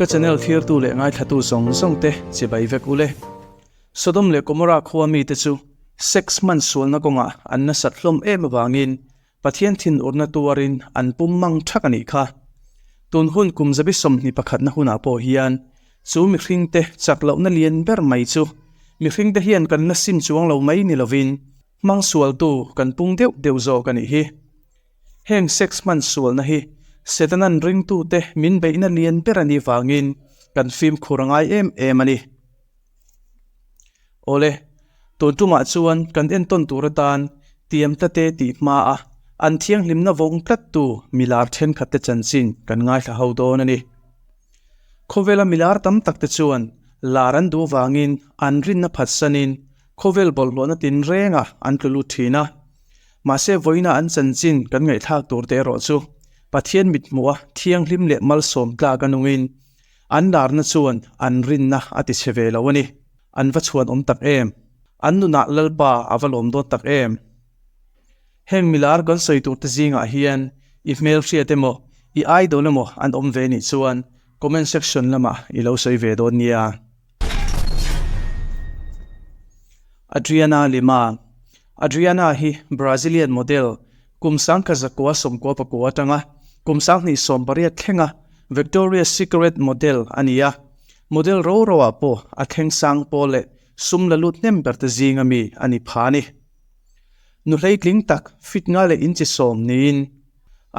Ka channel thlirtu leh ngaithlatu zawng zawng te chibai vek ule. Sodom leh Gomorrah khua mite chu sex hman sualna kawngah an nasat hlawm em avangin Pathian thinurna tuarin an pum mang thak a nih kha. Tun hun kum zabi sawmhnih pakhatna hunah pawh hian chu mihringte chak lohna lian ber mai chu mihringte hian kan la sim chuang lo mai ni lovin hmang sualtu kan pung deuh deuh zawk a nih hi. Heng sex hman sualna hi Setana'n ringtute min beihna lian ber a nih vangin kan fimkhur a ngai em em a ni. Awle, tun tumah chuan kan entawn tur atan tiam tlate tih hmaa an thianghlimna vawng tlattu milar thenkhatte chanchin kan ngaithla ho dawn a ni. Khawvela milar tam takte chuan lar an duh vangin an rinna phatsanin khawvel bawlhhlawhna tinrengah an tlu lut thin a. Mahse vawiina an chanchin kan ngaihthlak turte erawh chu Pathian mithmuha thianghlim leh malsawm tlak a nungin An larna chuan an rinna a ti chhe ve lo a ni. An va chhuan awm tak em? An nunah Lalpa a va lawm dawn tak em? Heng milar kan sawi turte zingah hian i hmelhriat emaw, i idol emaw an awm ve nih chuan comment section lamah i lo sawi ve dawn nia. Adriana Lima Adriana hi Brazilian model Kum sangkhat zakua sawmkua pakua atanga kum sanghnih sawmpariat thlenga Victoria's Secret model a ni a, model ro ro ah pawh a thleng sang pawl leh sum la lut hnem ber te zinga mi a ni pha a ni. Nu hleitling tak fit nga leh inchi sawm niin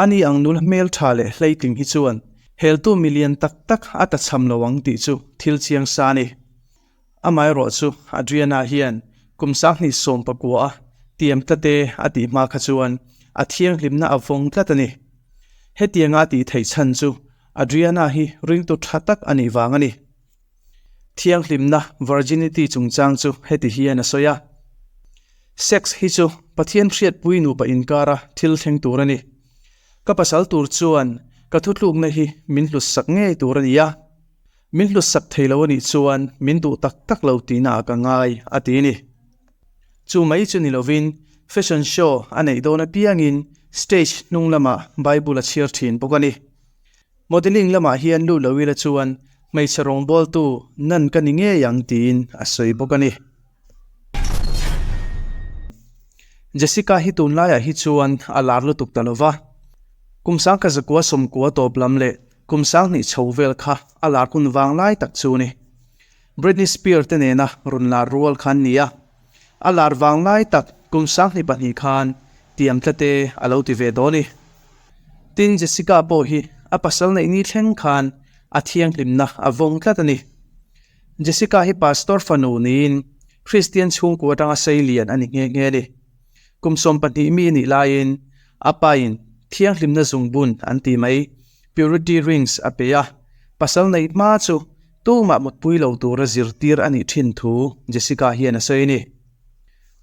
a ni ang nula hmeltha leh hleitling hi chuan heltu milian tak tak a ta cham lo ang tih chu thil chiang sa a ni. Amaherawh chu Adriana hian kum sanghnih 19 a tiam tlate a tih hma kha chuan a thianghlimna a vawng tlat a ni. Hetianga a tih theih chhan chu Adriana hi ringtu tha tak a nih vang a ni. Thianghlimna, virginity, chungchang chu heti hian a sawi a, Sex hi chu Pathian hriatpui nupa inkara thil thleng tur a ni. Ka pasal tur chuan ka thutlukna hi min hlutsak ngei tur a ni a. Min hlutsak thei lo a nih chuan min duh tak tak lo tihna ah ka ngai, a ti a ni. Chu mai chu ni lovin fashion show a neih dawn apiangin stage hnung lamah Bible a chhiar thin bawk a ni. Modelling lamah hian lut lo ila chuan hmeichhe rawngbawltu nan ka ni ngei ang tiin a sawi bawk a ni. Jessica hi tunlaiah hi chuan a lar lutuk ta lova, kum sangkha zakua sawmkua tawp lam leh Kum sanghnih chho vel kha a lar hun vang lai tak chu ni. Britney Spears te nena rawn lar rual kha an ni a. A lar vang lai tak kum 22 khan tiam tlate a lo ti ve dawn i. Tin, Jessica pawh hi a pasal neih ni thleng khan a thianghlimna a vawng tlat a ni. Jessica hi pastor fanu niin Kristian chhungkua atanga sei lian a ni nghe nghe a ni. Kum 20 mi nih laiin a pain thianghlimna zungbun an ti mai, purity rings, a pe a, pasal neih hma chu tumah mutpui lo tura zirtir a nih thin thu Jessica hian a sawi a ni.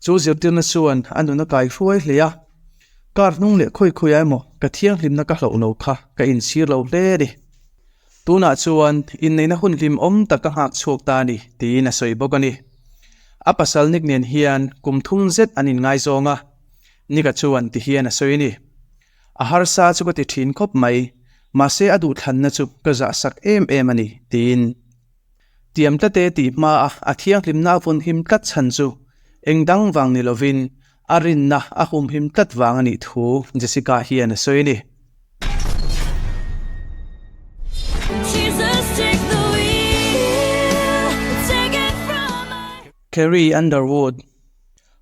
Chu zirtirna chuan a nun a kai hruai hle a, Kar hnung leh khawi khawiah emaw ka thianghlimna ka hloh lo kha ka inchhir lo hle a ni. Tunah chuan inneihna hun hlimawm tak ka nghak chhuak ta a ni, tiin a sawi bawk a ni. A pasal Nick nen hian kum thum zet an inngaizawng a, Nick-a chuan ti hian a sawi a ni. A harsa chu ka ti thin khawp mai, mahse a duhthlanna chu ka zahsak em em a ni, tiin. Tiam tlate tih hmaa a thianghlimna a vawnhim tlat chhan chu eng dang vang ni lovin a rinna a humhim tlat vang a nih thu Jessica hian a sawi a ni. Carrie Underwood,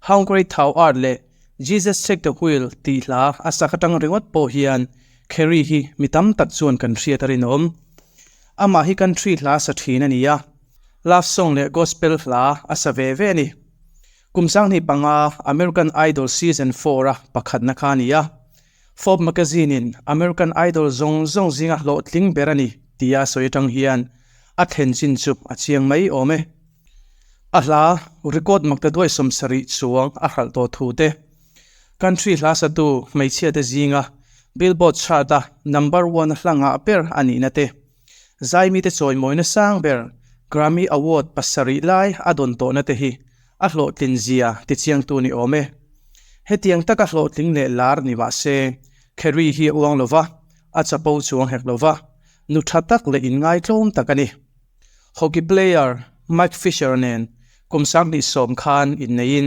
How Great Thou Art leh Jesus Take the Wheel tih hla a sak atang ringawt pawh hian Carrie hi mi tam tak chuan kan hriat a rinawm. Amah hi country hla sa thin a ni a, love song leh gospel hla a sa ve ve a ni. Kum 2005 American Idol Season 4 a pakhatna kha a ni a, Forbes magazine-in American Idol zawng zawng zinga hlawhtling ber a ni tia a sawi atang hian a thlen chin chu a chiang mai awm e. A hla record makta duai 70 chuang a hralh tawh thu te, country hla satu hmeichhia te zinga Billboard chart-a number one a hla ngah ber a nihna te, zaimi te chawimawina sang ber Grammy Award pasarih lai a dawn tawhna te hi a hlawhtlin zia tichiangtu ni awm e. Hetiang taka hlawhtling leh lar ni mah se, Carrie hi a uang lo va, a chapo chuang hek lo va. nu tha tak leh inngaitlawm tak a ni. Hockey player Mike Fisher nen kum 2010 khan inneiin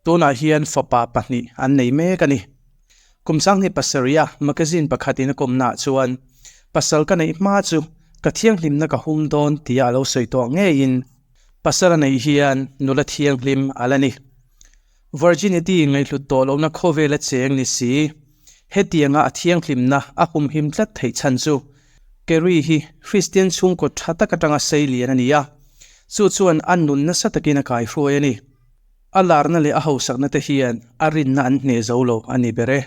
tunah hian fapa pahnih an nei mek a ni. Kum 2007 a magazine pakhatin a kawmnaah chuan pasal ka neih hma chu ka thianghlimna ka hum dawn tia a lo sawi tawh ngeiin pasal a neih hian nula thianghlim a la ni. Virginity ngaihhlut tawh lohna khawvela cheng ni si. Hetianga a thianghlimna a humhim tlat theih chhan chu Kerry hi Kristian chhungkaw tha tak atanga sei lian a ni a, chu chuan a nun nasa takin a kaihruai a ni. A larna leh a hausakna te hian a rinna an hneh zo lo a ni ber e.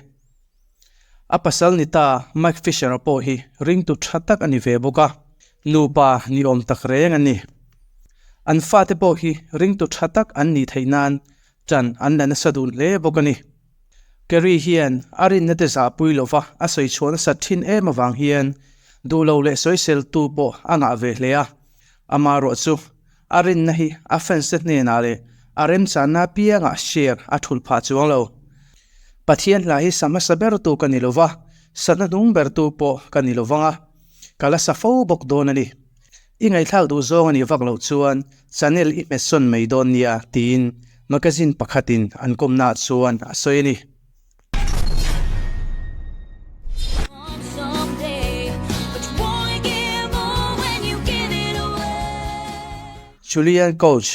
A pasal ni ta Mike Fisher-a pawh hi ringtu tha tak a ni ve bawk a, nupa ni awm tak reng a ni. An fate pawh hi ringtu tha tak an nih theih nan ṭan an la nasa dun hle bawk a ni. Kerry hian a rinna te zahpui lova a sawi chhuah nasat thin em avang hian duh lo leh sawiseltu pawh a ngah ve hle a. Amaherawh chu a rinna hi a fans te hnenah leh a remchanna apiangah share a thulh phah chuang lo. Pathian hla hi sa hmasa bertu ka ni lova, sa hnahnung bertu pawh ka ni lovang a, ka la sa fo bawk dawn a ni. I ngaihthlak duh zawng a nih vak loh chuan channel i hmet sawn mai dawn nia tiin magazine pakhatin an kawmnaah chuan a sawi a ni. Julian Koch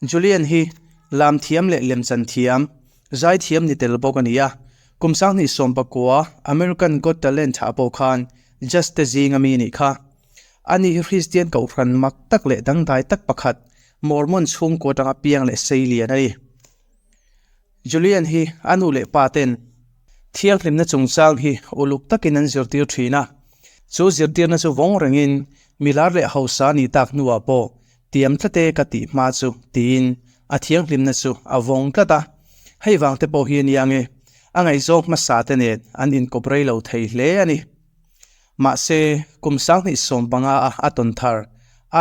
Julian hi lam thiam leh lemchan thiam, zai thiam ni tel bawk a ni a. Kum 2019 American Got Talent ah pawh khan judge te zing ami nih kha. Ani hi Kristian kohhran mak tak leh dangdai tak pakhat, Mormon chhungkaw atanga piang leh sei lian a ni. Julian hi a nu leh pa ten thianghlimna chungchang hi uluk takin an zirtir thin a. Chu zirtirna chu vawng rengin milar leh hausa ni tak hnuah pawh tiam tlate ka tih hma chu tiin a thianghlimna chu a vawng tlat a. Hei vang te pawh hi a nia nge a ngaihzawng hmasa te nen an inkawp rei lo thei hle a ni. Mahse, kum 2015 a a tawn thar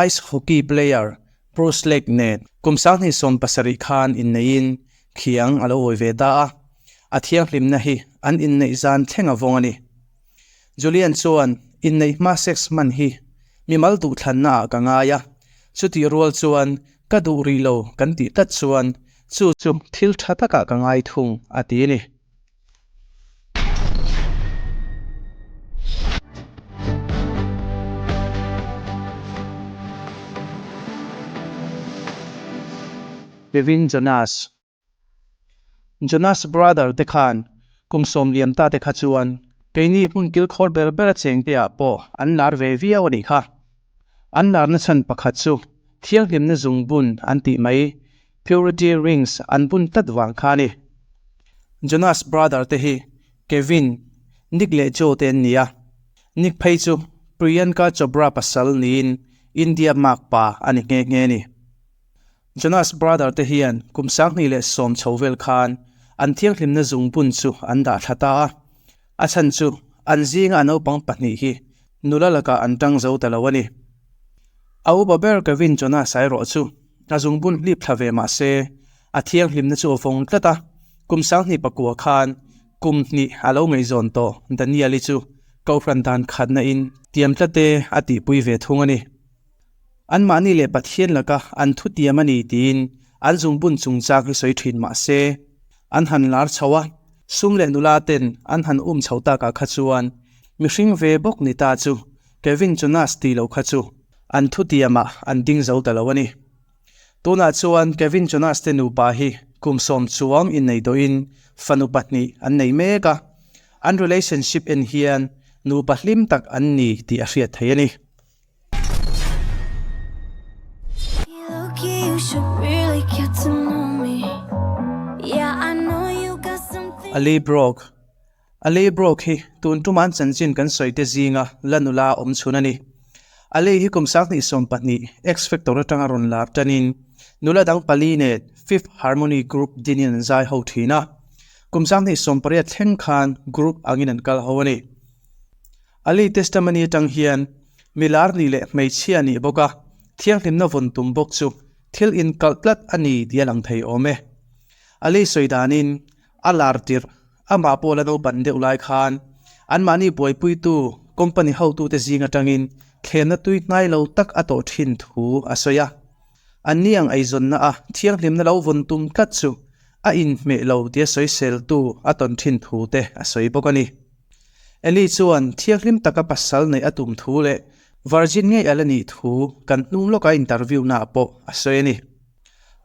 ice hockey player Bruce Lake nen kum 2017 khan inneihin khiang a lo awi ve ta a, a thianghlimna hi an inneih zan thleng a vawng a ni. Julian chuan inneih hma sex hman hi mimal duhthlanna ah ka ngai a, chutih rual chuan ka duh rih lo kan tih tlat chuan chu chu thil tha takah ka ngai thung a ti a ni. Kevin Jonas Jonas Brother te khan kum 10 liam ta te kha chuan keini hmun kilkhawr ber ber a cheng te ah pawh an lar ve viau a nih kha. An larna chhan pakhat chu thianghlimna zungbun an tih mai Purity Rings an bun tlat vang kha a ni. Jonas Brother te hi Kevin, Nick leh Joe te an ni a. Nick phei chu Priyanka Chopra pasal niin India makpa a ni nghe nghe a ni. Jonas Brother te hian kum 2010 chho vel khan an thianghlimna zungbun chu an dah thla ta a. A chhan chu an zinga a naupang pahnih hi nula lakah an tang zo ta lo a ni. A upa ber Kevin Jonas erawh chu a zungbun hlip thla ve mah se a thianghlimna chu a vawng tlat a. Kum 2009 khan kum hnih a lo ngaihzawn tawh Daniel-i chu kohhran dan khatna in tiam tlate a tihpui ve thung a ni. An mahni leh Pathian laka an thu tiam a ni tiin an zungbun chungchang hi sawi thin mah se an han lar chho a, sum leh nula ten an han um chho takah kha chuan mihring ve bawk ni ta chu Kevin Jonas tih loh kha chu an thu tiamah an ding zo ta lo a ni. Tunah chuan Kevin Jonas te nupa hi kum 10 chuang innei tawhin fanu pahnih an nei mek a, an relationship en hian nupa hlim tak an ni tih a hriat thei a ni. Ali Brock Ali Brock hi tun tuman chanchin kan sawi te zinga la nula awm chhun a ni. Ali hi kum 2012 X Factor atanga rawn lar tanin nula dang pali nen Fifth Harmony Group dinin an zai ho thin a. Kum 2018 thleng khan group angin an kal ho a ni. Ali testimony atang hian milar ni leh hmeichhia nih bawk a, thianghlimna vawn tum bawk chu thil inkalh tlat a ni tih a lang thei awm e. Ali sawi danin a lar tirh amah pawh la naupan deuh lai khan anmahni buaipuitu company hotute zing atangin thlemna tui hnai lo tak a tawh thin thu a sawi a. Anni ang eizawnna a thianghlimna lo vawn tum tlat chu a inhmeh lo tia sawiseltu a tawn thin thu te a sawi bawk a ni. Eli chuan thianghlim taka pasal neih a tum thu leh virgin ngei a la nih thu kan hnung lawka interview naah pawh a sawi a ni.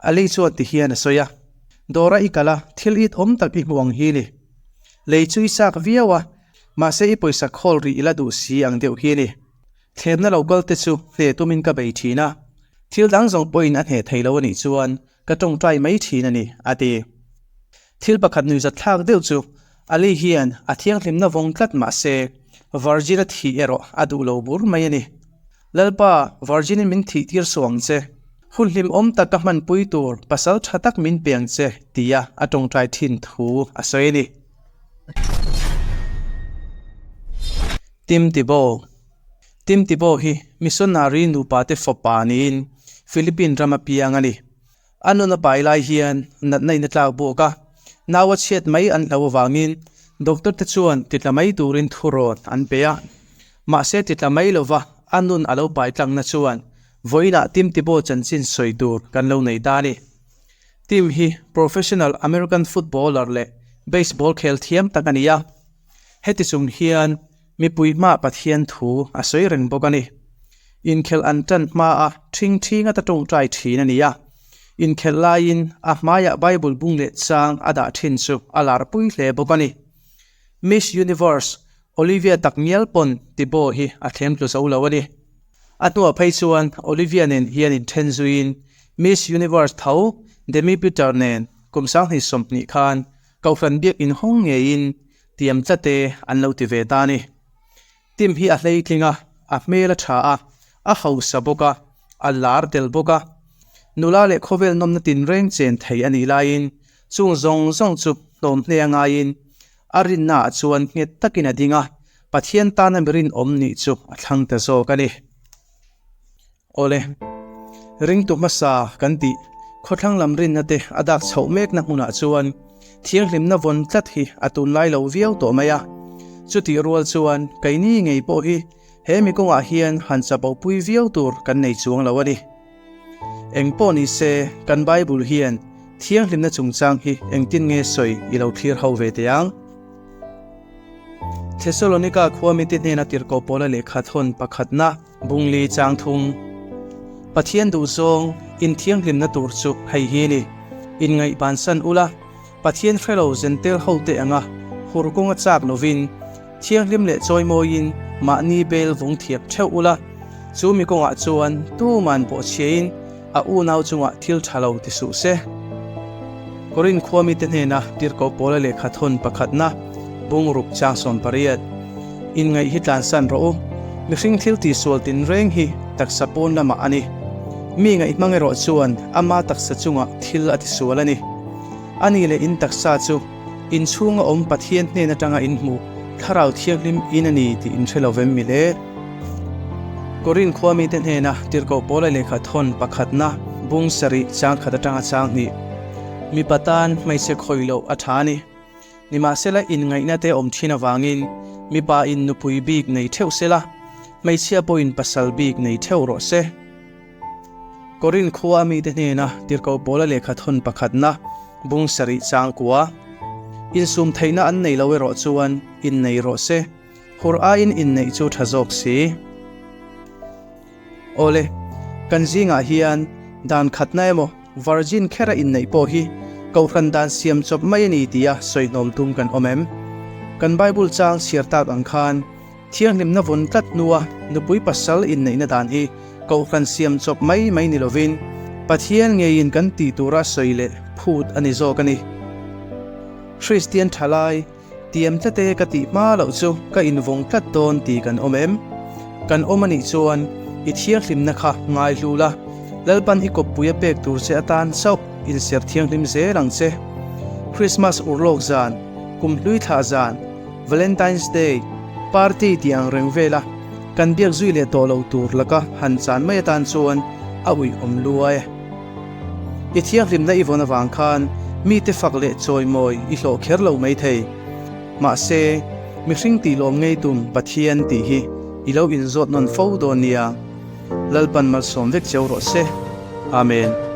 Ali chuan ti hian a sawi a, Dawra i kal a, thil it awm tak i hmu ang hi ni. Lei chu i chak viau a, mahse i pawisa khawl rih i la duh si ang deuh hi ni. Thlemna lo kal te chu hneh tumin ka bei thin a, thil dang zawng pawhin a hneh thei lo a nih chuan ka tawngtai mai thin a ni, a ti. Thil pakhat nuihzat thlak deuh chu Ali hian a thianghlimna vawng tlat mahse Virgin a thih erawh a duh lo bur mai a ni. Lalpa, Virgin-in min thih tir suh ang che. Hun hlimawm tak ka hmanpui tur pasal tha tak min pe ang che, tia a tawngtai thin thu a sawi a ni. Tim Tebow Tim Tebow hi missionary nupa te fapa niin Philippine rama piang a ni. A nun a pai lai hian natna in a tlak bawk a, nau a chhiat mai an hlo avangin doctor te chuan titla mai turin thurawn an pe a. Mahse titla mai lova a nun a lo pai tlangna chuan vawiinah Tim Tebow chanchin sawi tur kan lo nei ta a ni. Tim hi professional American footballer leh baseball khel thiam tak a ni a. Heti chung hian mipui hmaah Pathian thu a sawi reng bawk a ni. Inkhelh an tan hmaa ṭhing ṭhing ata ṭawngṭai ṭhin a ni a. Inkhelh laiin a hmaiah Bible bung leh chang a dah ṭhin chu a larpui hle bawk a ni. Miss Universe Olivia takngial pawn Tebow hi a thlem tlu zo lo a ni. A hnuah phei chuan Olivia nen hian inṭhen zuiin Miss Universe tho Demi Peter nen kum 2020 khan Kohhran biak inhawng ngeiin tiam tlate an lo ti ve ta a ni. Tim hi a hleitling a, a hmel a tha a, a hausa bawk a, a lar tel bawk a. Nula leh khawvel nawmna tinreng chen thei a nih laiin chung zawng zawng chu hnawm hne a ngaiin a rinnaah chuan nghet takin a ding a, Pathian tana mi rinawm nih chu a thlang ta zawk a ni. Awle, ringtu hmasa kan tih khawthlang lam rinna te a dak chhoh mekna hmunah chuan thianghlimna vawn tlat hi a tunlai lo viau tawh mai a. Chutih rual chuan keini ngei pawh hi he mi kawngah hian han chapopui viau tur kan nei chuang lo a ni. Eng pawh ni se kan Bible hian thianghlimna chungchang hi engtin nge sawi i lo thlir ho ve teh ang? Thesalonika khua mite hnena tirhkoh pawla lehkha thawn pakhatna, Bungli chang thung. Pathian duh zawng inthianghlimna tur chu hei hi ni. Inngaih bansan ula, Pathian hrelo zentel hote anga hur kawnga chak lovin, thianghlim leh chawimawiin mahni bel vawng thiap theuh ula, chu mi kawngah chuan tuman bawhchhiain a unau chungah thil tha lo ti suh se. Korin khua mite hnena tirhkoh pawla lehkha thawn pakhatna bungruk chang 18. Inngaih hi tlansan rawh u. Mihring thil tihsual tinreng hi taksa pawn lamah a ni. Mi ngaih hmang erawh chuan ama taksa chungah thil a tisual a ni. A ni leh in taksa chu inchhunga awm Pathian hnen atanga inhmuh Thlarau Thianghlim in a ni tih inhre lo vem mi le? Korin khua mite hnena tirhkoh pawla lehkha thawn pakhatna bung sarih chang khat atanga chang hnih. Mipa tan hmeichhe khawih loh a tha a ni. Nimahsela inngaihna te awm thin avangin mipa in nupui bik nei theuh sela, hmeichhia pawhin pasal bik nei theuh rawh se. Korin khua mite hnena tirhkoh pawla lehkha thawn pakhatna bung sarih chang kua. Insum theihna an nei lo erawh chuan innei rawh se. Hur aiin inneih chu tha zawk si. Awle, kan zingah hian dan khatna emaw virgin khera inneih pawh hi kohhran dan siam chawp mai a ni tia sawihnawm tum kan awm em? Kan Bible chang chhiar tak ang khan thianghlimna vawn tlat hnua nupui pasal inneihna dan hi kohhran siam chawp mai mai ni lovin Pathian ngeiin kan tih tura sawi leh phut a ni zawk a ni. Kristian thalai Tiam tlate ka tih hma loh chu ka invawng tlat dawn tih kan awm em? Kan awm a nih chuan i thianghlimna kha ngai hlu la, Lalpan i kawppui a pek tur che atan chauh inser thianghlim zel ang che. Christmas urlawk zan, kum hlui thlah zan, Valentine's Day, party tih ang reng vela kan biak zui leh tawh lo tur laka han chan mai atan chuan a uih awm luai. I thianghlimna i vawn avang khan mite fak leh chawimawi i hlawh kher lo mai thei. Mahse, Mihring tih lawm ngei tum Pathian tih hi i lo inzawt nawn fo dawn nia. Lalpan malsawm vek cheu rawh se. Amen.